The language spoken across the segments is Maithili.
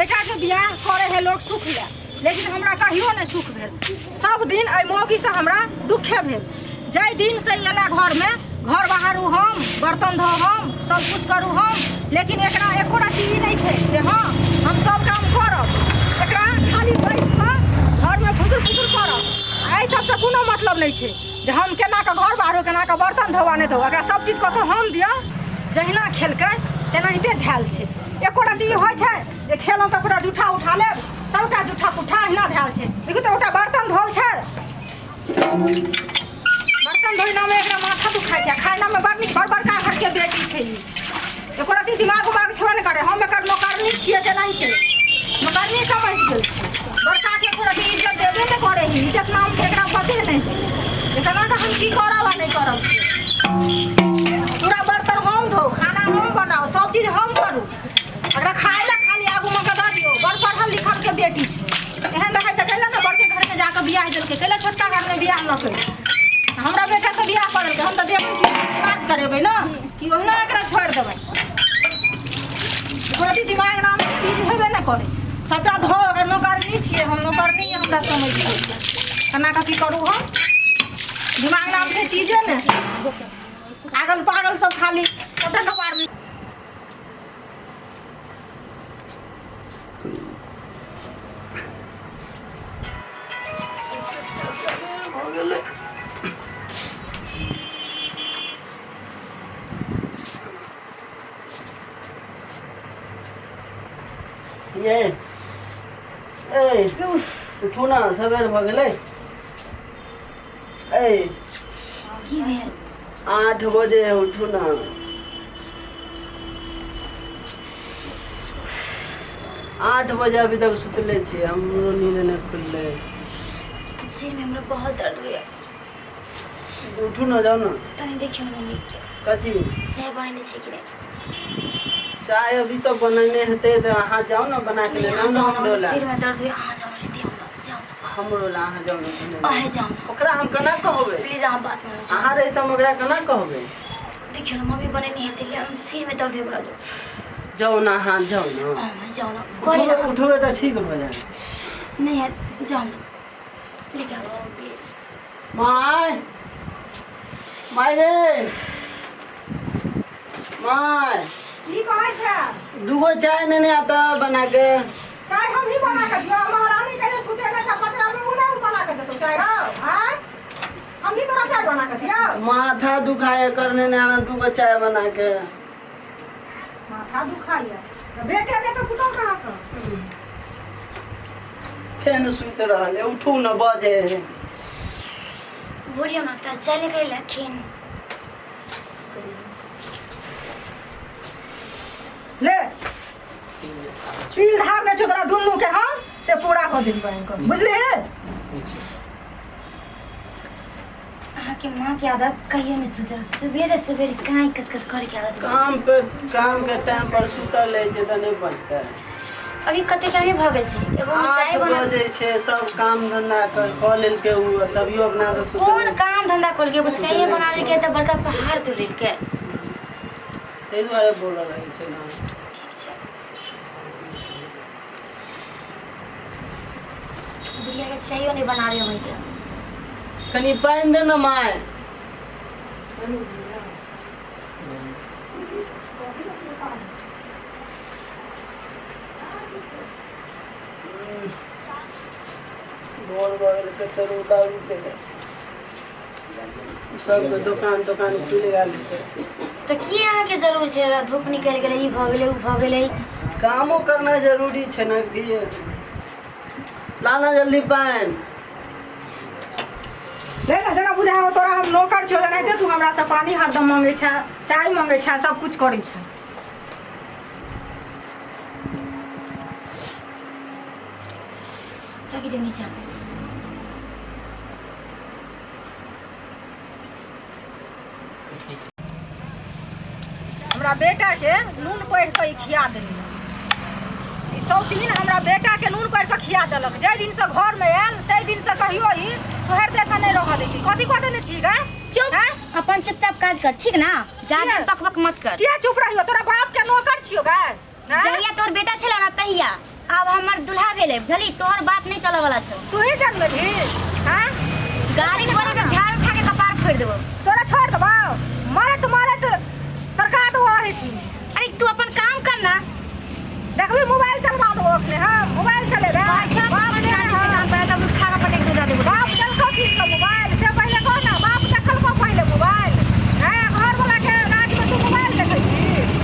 बेटाके बियाह करे है लोग सुख ले, लेकिन हमरा कहियो नहि सुख भेल। सब दिन एहि मौगीसँ हमरा दुखे भेल। जाहि दिनसँ ई अयला घरमे, घर बहारू हम, बर्तन धो हम, सब कुछ करू हम, लेकिन एकरा एको रत्ती ई नहि छै जे हँ हम सब काम करब। एकरा खाली बैठ कऽ घरमे फुसुर फुसुर करब, आ एहि सबसँ कोनो मतलब नहि छै जे हम केना कऽ घर बहारू, केना कऽ बर्तन धोआ नहि धोआ। एकरा सब चीज कऽ कऽ हम दिअ। जहिना खेलकै तेनाहिते धयल छै। एको रत्ती ई होइ छै जे खेलहुँ तऽ पूरा जूठा उठा लेब? सबटा जूठा पुठा अहिना धयल छै। देखू तऽ एकटा बर्तन धोल छै। बर्तन धोइनामे एकरा माथा दुखाइ छै, खाइनामे बड़ नीक। बड़ बड़का घरके बेटी छै ई, एको रत्ती दिमाग उमाग छेबे नहि करे। हम एकर नौकरनी छियै, तेनाहिते नौकरनी समझि गेल छै। बड़काके एको रत्ती इज्जत देबे नहि करे ही, इज्जत नामके एकरा पते नहि है। एकरा तऽ हम की करब आ नहि करब से। पूरा बर्तन हम धो, खाना हम बनाउ, सब चीज हम करू, एकरा खाय लए खाली आगूमे कऽ दऽ दियौ। बड़ पढ़ल लिखलके बेटी छै, एहन रहै तऽ कैला ने बड़के घरमे जाकऽ बियाह देलकै? कैला छोटका घरमे बियाह लकै? हमरा बेटासँ बियाह कऽ देलकै। हम तऽ देखै छी काज करेबै ने कि ओहिना एकरा छोड़ि देबै। एकरा दिमाग नाम चीज हेबे नहि करै। सबटा धो, अगर नौकरनी छियै हम, नौकरनी हमरा समझ गेल छै। केना कऽ की करू हम? दिमाग नामके चीजे नहि, आगल पागल सब खाली सबटा कपारमे। सबेर भऽ गेलै। ये ए, उठू ना, सबेर भऽ गेलै। ए, की भेल? 8 बजे, उठू ना। 8 बजे, अभी तक सुतले छियै, हमरो नींद नहि खुललै। सिर में हमरा बहुत दर्द होइया। उठू ना, जाउ ना। तनी देखियौ ने मम्मी के। कथी? चाय बनेने छै कि नहि? चाय अभी तक बनेने हेतै तऽ अहाँ जाउ ने बना के नहीं, लेने अहाँ आउ जाउ ने। ने, हमरो हमरा ला, सिर में दर्द होइया, अहाँ जाउ ने, लेते आउ ने, जाउ ने। हमरो ला अहाँ जाउ ने बनेने। अहें जाउ ने। ओकरा हम केना कहबै? प्लीज, अहाँ बात मानू, जाउ। अहाँ रही तऽ हम ओकरा केना कहबै? देखियौ ने, मम्मी बनेने हेतै, ले, हम सिर में दर्द होइया बड़ा, जाउ। जाउ ने, अहाँ जाउ ने। अहाँ जाउ ने, करे ना। उठबै तऽ ठीक भऽ जायत। नहीं है, जाउ ने, लेके आउ, जाउ प्लीज। My, my गे my. की कहै छै? दूगो चाय नेने आता बना के। चाय हम ही बना के दियो? महारानी के जे सुतेले छै पतरा में, उ नहीं बना के देतो चाय रौ? आय, हम ही तोरा चाय बना के दियो? माथा दुखाए कर, नेने आना दूगो चाय बना के। माथा दुखाइए तऽ बेटे दे तऽ पुतहु कहाँ से? फेन सुति रहल है, उठू न, बजे है। बोलियौ ने तऽ चलि गेलखिन। ले, तिल धार नहि छौ तोरा दुनू के हम से पूरा कऽ देबे, बुझली? अहाँके माँ के आदत कहियो नहि सुधरत, सवेरे सवेरे काँय कचकच करे के आदत। काम पे, काम के टाइम पर सुतल रहै छै तऽ नहि बचतै? अभी कते टाइम भऽ गेल छै? एगो चाय 8 बना। बजे छै, सब काम धंधा कर कऽ लेलकै उ, तभियो अपना सब सुतल। कोन काम धंधा खोलके? एगो चाय बना लेलकै तऽ बड़का पहाड़ तोड़ि लेलकै। ताहि दुआरे बोलऽ लगै छै ने। ठीक छै, बुढ़िया के चायो नहि बनाबे अबैया। कनि पानि दे ने माय। भोर भऽ गेल, कते रौदा उगि गेलै, सबके दोकान तोकान खुलि गेल हेतै। तऽ की अहाँके जरूर छै? धूप निकलि गेलै, ई भऽ गेलै, ओ भऽ गेलै। कामो करनाइ जरूरी छै ने। की लाना जल्दी पानि। ले ने, जेना बुझाओ तोरा हम नौकर छियौ तेनाहिते तू हमरा से पानी हरदम मांगै छै, चाय मांगै छै, सब कुछ करै छै। राखि दियौ नीचा। हमरा बेटा के नून पढ़ि कऽ ई खिया देलियै। ई सौतीन हमरा बेटा के नून पढ़ि कऽ खिया देलक। जाहि दिनसँ घरमे आयल ताहि दिनसँ कहियो ई सोहरदेसँ नहि रहऽ दै छै। कथी कऽ देने छी गे? चुप। आँय? अपन चुपचाप काज कर, ठीक ना? ज्यादा किया? पक पक मत कर। किया चुप रहियो? तोरा बाप के नौकर छियो गे? आँय? जहिया तोहर बेटा छला ना तहिया आब हमर दुल्हा भेलै बुझली, तोहर बात नहीं चले वाला छौ। तू ही जनमेलही हाँ? गाड़ी बोले तऽ झाड़ उठा के कपार फोड़ देबो। तोरा छोड़ देबौ, मारत मारत सरकार देबो अही थी। अरे तू अपन काम कर ना। देखबी मोबाइल चलवा देबो अखने, हम मोबाइल चलेबे। अच्छा बाप अपन ने शांति से काम कर, तब उठा के पटक दे देबो। बाप देलको की के मोबाइल से पहिले कह ना, बाप देखलको पहिले मोबाइल। हैं, घर वाला के राज में तू मोबाइल देखै छी?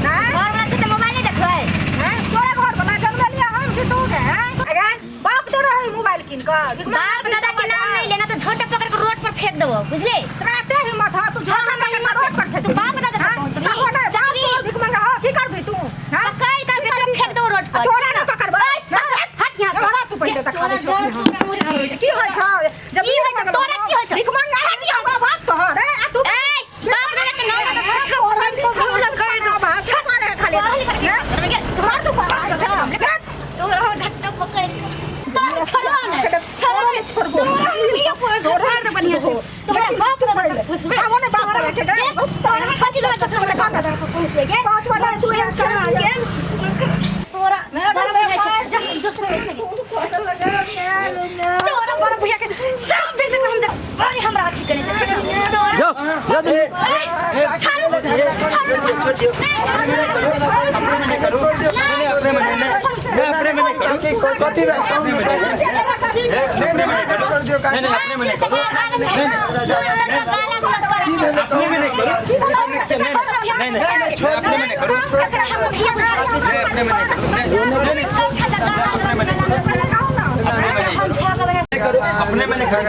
हैं? घर वाला से तऽ मोबाइल नहीं देखबै। हैं, तोरे घर वाला जनमेलिया हम कि तू के? हैं अगे बाप तो रहे मोबाइल किन के। बाप दादा के नाम नहीं लेना तो झोटा पकड़ के रोड पर फेंक देबो, बुझले? तोरा एते हिम्मत ह तू झोटा पकड़ के रोड पर फेंक? तू बाप दादा हैं? तक पहुंचबी? कहो ना, बाप तोर भीख मंगा ह, की करबी तू? हैं? पकड़ के की करबी? फेंक देबो रोड पर। तोरा नहीं पकड़बो। ऐ, हट यहाँ से। तोरा तू पहिले देखा दे तोरा छोकरी। की होइ छौ जब की होइ छौ? तोरा की होइ छौ? भीख मंगा हट यहाँ से। बाप तोहर ए, आ तू ऐ, बाप दादा के नाम लगा के तोरा धक्का पकड़ तोरा छोड़बो ने, छोड़बो तोरा, हम फोड़ छोड़ दे बढ़िया से। तोरा बाप दादा तक पहुंचबे। तोरा कथी दादा तक पहुंचबे गे? तोरा बड़ा बुझाइ छै। जा जो सुन तोरा बड़ा बुझा के सब जैसे हम देख बड़ी हमरा अथी करे छै। ठीक ने? तोरा जाओ जाओ दीदी। छोड़ छोड़ दियो। अपने में नहीं करो, नहीं अपने में नहीं, नहीं अपने में नहीं करो। कथी भेल? अपने में नहीं, अपने में नहीं करो। नहीं नहीं अपने में नहीं करो। नहीं नहीं अपने में नहीं करो। नहीं नहीं नहीं अपने में नहीं करो। नहीं अपने में नहीं करो। नहीं नहीं अपने में नहीं करो। अपने में नहीं करो। अपने में नहीं करो।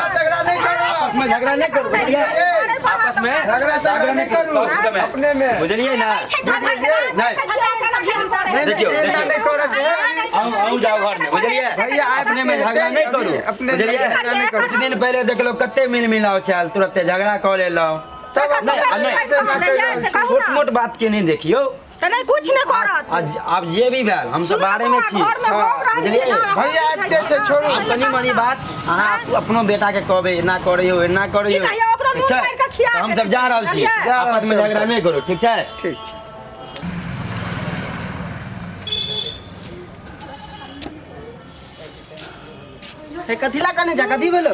झगड़ा नहीं करो। आपस में झगड़ा नहीं करो बुझलिए? आपस में झगड़ा झगड़ा नहीं करू अपने में, बुझलिए ना? नहीं देखियो, नहीं नहीं करब। हम जाओ घर में, बुझलिए? भैया, अपने में झगड़ा नहीं करू, अपने बुझलिए? झगड़ा नहीं करू। कुछ दिन पहले देखलो कते मिल मिलाव छल, तुरंते झगड़ा कऽ लेलहुँ। तब नहीं, नहीं, छोट मोट बात के नहीं देखियो। नहीं कुछ नहीं करत। आज आब जे भी भेल हम सब बारे में छी, घर में हम रहै छियै ना। भैया आबिते छै, छोड़ू। आब कनी मनी बात अहाँ अपनो बेटा के कहबै, एना करैयो एना करैयो। की कहियो, ओकरो ठीक नून छै? मारि कऽ खिया तऽ हम सब जा रहल छी। बुझलियै? आपस में झगड़ा नहीं करू, ठीक छै? ठीक। हे कथी ला कने जा, कथी भेलो?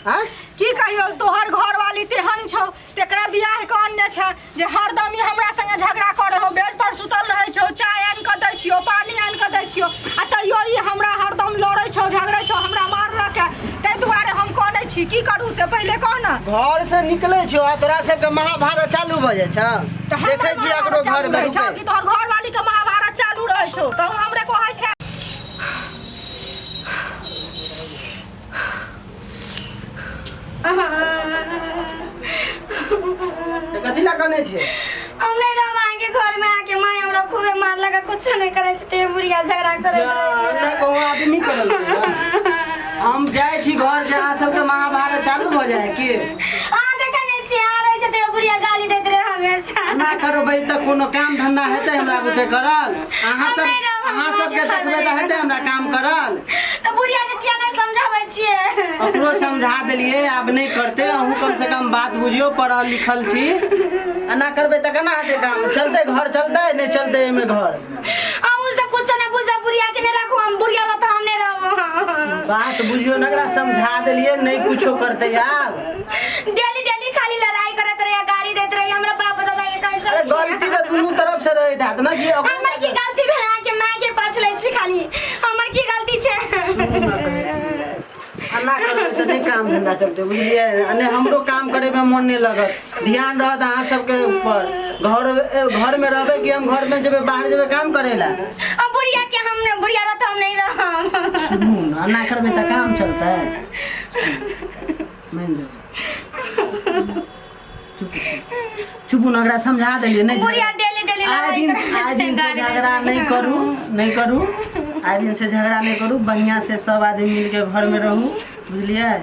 हाँ? की कहियो, तोहर घर वाली तेहन छौ, तेकरा बियाह के अनने छै जे हरदम ही हमरा संगे झगड़ा करे हो। बेड पर सुतल रहै छौ, चाय आनि कऽ दै छियौ, पानी आनि कऽ दै छियौ, आ तैयो ई हमरा हरदम लड़ै छौ, झगड़ै छौ, हमरा मारलक है, ताहि दुआरे हम कनै छी। की करू से पहिले कह ना। घर से निकले छियो आ तोरा सबके महाभारत चालू भऽ जाइ छौ। तऽ हमर देखै छी महाभारत अकरो घर चालू में रहै छौ रुकै। कि तोहर घर वाली के महाभारत चालू रहै छौ? तऽ हमरे कहै छै। कथी ला कने छियै? हम नहीं रहब अहाँके घर में, आके माय हमरा खूबे मारलक, कुछो नहीं करै छै, ते बुढ़िया झगड़ा करैत जा, रहैया। ना कहूँ आदमी करल। हम जाइ छी घर से, अहाँ सबके महाभारत चालू भऽ जाइ की? अहाँ देखै नहीं छियै, अहाँ रहै छै तऽ बुढ़िया गाली दैत रहै हमेशा। ना करबै तऽ कोनो काम धंधा हेतै हमरा बुते करल? अहाँ सब हम नहि रहब, अहाँ सबके अहाँके देखबै तऽ हेतै हमरा काम करल? तऽ बुढ़िया के किया नहीं समझाबै छियै? ओकरो समझा देलियै, आब नहि करतै। अहूँ कम से कम बात बुझियौ, पढ़ल लिखल छी। एना करबै तऽ केना हेतै काम? चलतै घर? चलतै नहि चलतै एहिमे घर। अहूँ सब कुछो नहीं बुझब, बुढ़िया के नहीं राखू, हम बुढ़िया रहत हम नहीं रहब। बात बुझियौ ने, एकरा समझा देलियै, नहि कुछो करतै आब। डेली डेली खाली लड़ाई करैत रहैया, गाली दैत रहैया हमरा बाप दादा के कहीं। अरे गलती तऽ दुनू तरफ से रहैत हैत ने कि हमर की गलती भेल? अहाँके माय के पाछ लै छी खाली, हमर की गलती छै? एना करबै तऽ नहि काम धंधा चलतै, बुझलियै? आ नहि हमरो काम करैमे मन नहि लगत, ध्यान रहत अहाँ सबके ऊपर। घर घरमे रहबै कि हम घरमे जेबै, बाहर जेबै काम करै लए? अब बुढ़िया के हम नहीं, बुढ़िया रहत हम नहीं रहब। सुनू ने, एना करबै तऽ काम चलतै? मानि जाउ, चुप चुप ने, ओकरा समझा देलियै नहि। बुढ़िया डेली डेली आइ लड़ाई दिन करैत आइ दिन से गाली दैत झगड़ा नहीं रहैया। करू, नहीं करू, आइ दिन से झगड़ा नहीं करू। बढ़िया से सब आदमी मिलके घर में रहू, बुझलियै?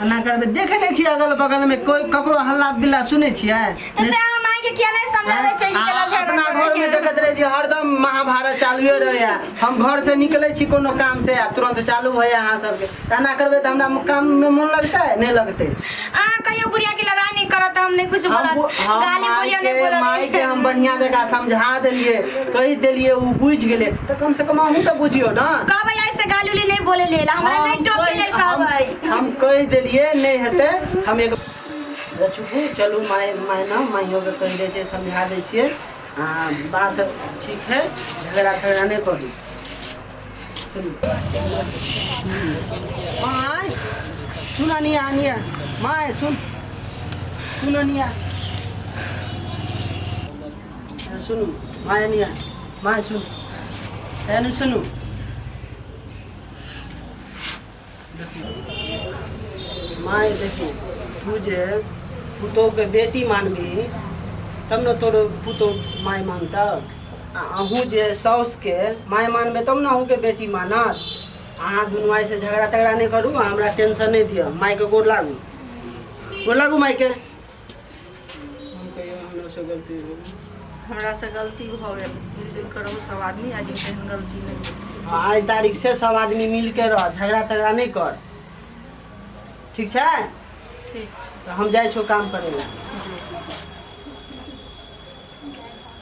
एना करबै, देखै नहि छियै अगल बगल में कोई ककरो हल्ला बिल्ला सुनै छियै? तऽ से अहाँ माय के किया नहीं समझाबै छै कि आ, केना झगड़ा अपना करै घर में है? देखैत रहै छी हरदम महाभारत चालुए रहैया। हम घर से निकलै छी कोनो काम से आ तुरंत चालू भैया अहाँ सबके। तऽ एना करबै तऽ हमरा काम में मन लगतै? नहि लगतै। अहाँ कहियो बुढ़िया के लड़ाई नहीं करत। तो हम नहीं कुछ हम बोला, हम गाली माय बोलिया नहीं के बोला। माय के हम बढ़िया जगह समझा देलिए, कहि देलिए, उ बुझि गेलै तऽ कम से कम अहूँ तऽ बुझियौ ना। कहबै ऐसे गाली उली नहीं बोले लेल हमरा, हम नहीं टोके लेल कहबै। हम कहि देलिए नहि हेतै। हम एक चुपू चलू, my my ना माइयोके कहि दै छियै, समझा दै छियै। आ बात ठीक है, झगड़ा झगड़ा नहि करू। चलू my, सुन अनिया, अनिया my, सुन सुन अनिया, सुनू my, अनिया my, सुन एने सुनू। My देखी, तू जे पुतोहके बेटी मानबी तब ने तोरो पुतोह my मानतौ। आ अहूँ जे साउसके my मानबै तब ने अहूँके बेटी मानत। अहाँ दुनू आइसँ झगड़ा तगड़ा नहि करू, आ हमरा टेंशन नहि दिअ। मायके गोर लागू, गोर लागू मायके। हम कहियो हमरासँ गलती हो गेल। हमरा से गलती भऽ गेल, मिलजुल कऽ रहू सब आदमी, आज एहन गलती नहि होतै। आज तारीख से सब आदमी मिल के रह, झगड़ा तगड़ा नहि कर, ठीक छै? ठीक छै। तऽ हम जाइ छियौ काम करै लए।